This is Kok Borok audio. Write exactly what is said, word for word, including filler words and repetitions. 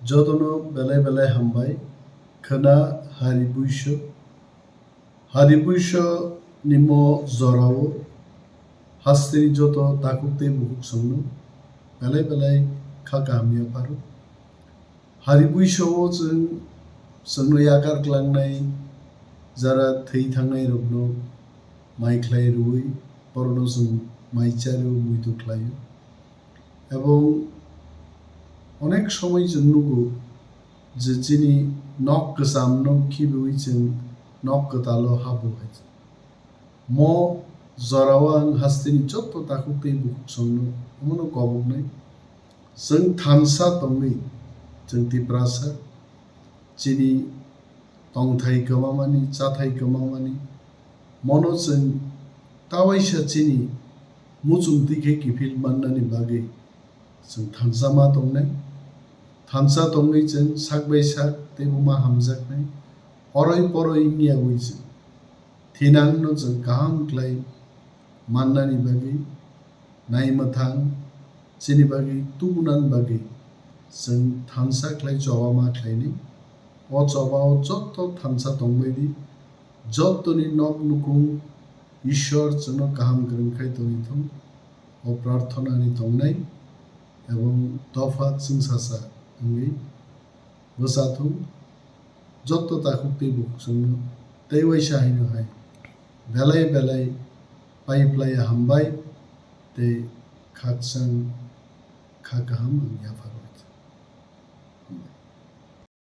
Jotono belai belai hambai. Khwna Hari Buiso. Hari Buiso ni mo jorao hasteni joto takhuk tei bukhuk songno belai belai kha kaham yapharo. Hari Buiso o chwng, chwngno yakar klangnai jara thwi thangnai rokno mai khlai rwui borokno chwng mai chario muitu khlaio. Ebong onek somoi chwng nugo je chini nok kwchamno khibiui chwng nok kwtalo habo hai. Mo jorao ang hasteni joto takhuk tei bukhuk songno omono koboknai. Chwng thansa tongwi chwng Tiprasa chini tongthai kwmamani, chathai kwmamani, mono chwng tawaisa chini muchung twi khe kiphil mannani bagwi chwng thansa ma tongnai. Thansa tongwi chwng sak bai sak teibo ma hamjaknai. Oroi poroi wngyawi chwng thinangno chwng kaham khlai mannani bagwi, naimwthang chini bagwi tubunani bagwi chwng thansa khlai choba ma khlainai. O choba o joto thansa tongbai di, jotoni nok nukung Ishwar chwngno kaham kwrwng khai tongwi thung. O prarthana ni tongnai ebong dopha chwngsacha wngwi bwsa thung. Joto takhuk tei bukhuk chwngno tei waisa haino hai belai belai pai phlai hambai tei khakchang kha kaham ang yaphar.